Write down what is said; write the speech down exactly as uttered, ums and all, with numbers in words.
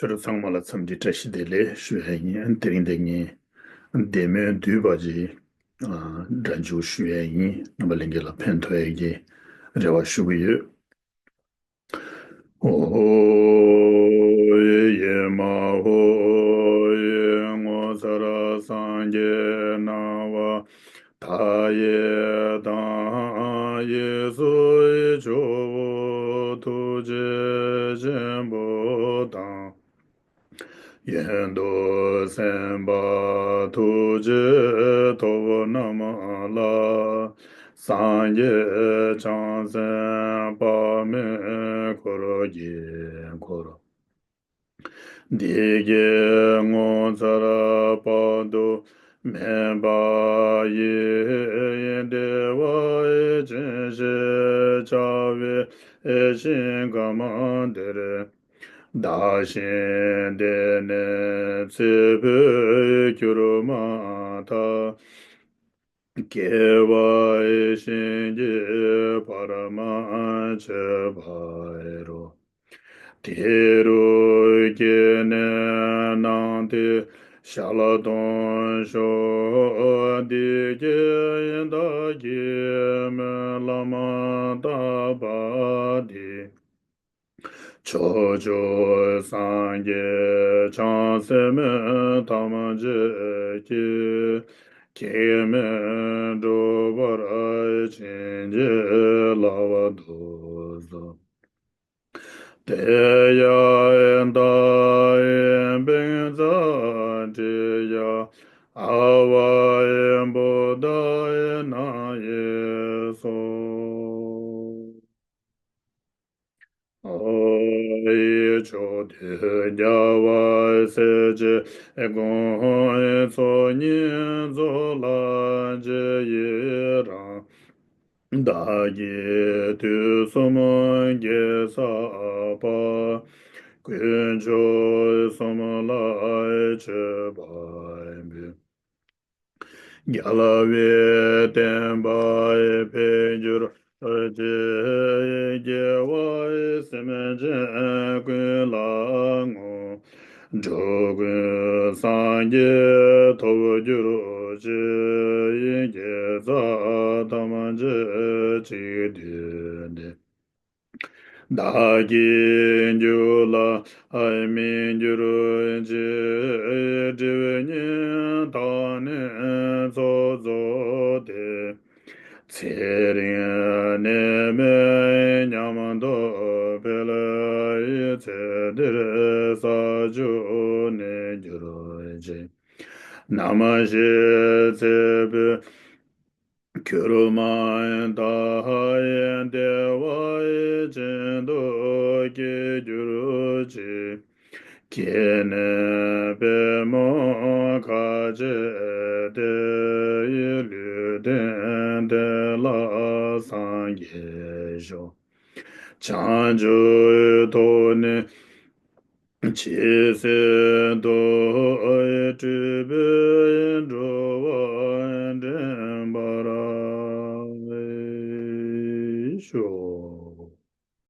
བོད་ཚང་མ་ལ་འཚམས་འདྲི་བཀྲ་ཤིས་བདེ་ལེགས་ཞུ་ཡ་ཡིན། དེ་རིང་འདི་ངས་བདེ་སྨོན་འདུས་པ་ཅིག་ཨ་སྒྲ་འཇུག་ཞུ་ཡ་ཡིན། རྣམ་པ་ལྷན་རྒྱས་ལ་ཕན་ཐོགས་ཡ་གི་རེ་བ་ཞུ་གི་ཡོད། ཨོ་ཡེ་མ་ཧོ་ཡེ། ངོ་མཚར་སངས་རྒྱས་སྣང་བ་མཐའ་ཡས་དང་། ཡེ་སོ་ཡི་ཇོ་བོ་ཐུགས་རྗེ་ཆེན་པོ་དང་། ཡོན་ཏུ་སེམས་དཔའ་ཐུགས་རྗེ་ཐོབ་རྣམས་ལ། སངས་རྒྱས་བྱང་སེམས་དཔག་མེད་འཁོར་གྱིས་བསྐོར། འདི་སྐད་ངོ་མཚར་དཔག་ཏུ་མེད་པ་ཡི། བདེ་བ་ཅན་ཞེས་བྱ་བའི་ཞིང་ཁམས་དེར། བདག་གཞན་བདེ་གནས་ཚེ་འཕོས་གྱུར་མ་ཐག། སྐྱེ་བ་གཞན་གྱིས་བར་མ་ཆོད་པ་རུ། དེ་རུ་སྐྱེས་ནས་སྣང་མཐའི་ཞལ་མཐོང་ཤོག། འདི་སྐད་བདག་གིས་སྨོན་ལམ་བཏབ་པ་འདི། ཕྱོགས་བཅུའི་སངས་རྒྱས་བྱང་སེམས་ཐམས་ཅད་ཀྱིས། གེགས་མེད་འགྲུབ་པར་བྱིན་གྱིས་བརླབ་ཏུ་གསོལ། དེ་ཡང་བདག་ཡི་སྦིན་བྱ་བྲལ་ཡང་ཨ་ཝ་ཡི་བུདྡྷ་ཡི་སྣང་བརྙན་སོགས། ཨོ་ཡེ། ཕྱོགས་དུས་རྒྱལ་བ་སྲས་བཅས་དགོངས་ཚོགས་བསྙེན་རྫོགས་ལ་རྗེས་ཡི་རང་། བདག་གིས་དུས་གསུམ་དགེ་བསགས་པ། དཀོན་མཆོག་གསུམ་ལ་མཆོད་པ་འབུལ། རྒྱལ་བའི་བསྟན་པ་འཕེལ་གྱུར་ཅིག། རྒྱལ་བ་སེམས་ཅན་ཀུན་ལ་བསྔོ། འགྲོ་ཀུན་སངས་རྒྱས་ཐོབ་གྱུར་ཅིག། དགེ་རྩ་ཐམས་ཅད་གཅིག་བསྡུས་ཏེ། བདག་གི་རྒྱུད་ལ་སྨིན་གྱུར་ཅིག། སྒྲིབ་གཉིས་དག་ནས་ཚོགས་རྫོགས་ཏེ། ཚེ་རིང་ནད་མེད་ཉམས་རྟོགས་འཕེལ། ཚེ་འདིར་ས་བཅུ་གནས་གྱུར་ཅིག། ནམ་ཞིག་ཚེ་འཕོས་གྱུར་མ་ཐག། བདེ་བ་ཅན་དུ་སྐྱེ་གྱུར་ཅིག། སྐྱེས་ནས་པདྨོ་ཁ་བྱེ་སྟེ། ལུས་རྟེན་དེ་ལ་སངས་རྒྱས་ཤོག། བྱང་ཆུབ་ཐོབ་ནས་ཇི་སྲིད་དུ། སྤྲུལ་པའི་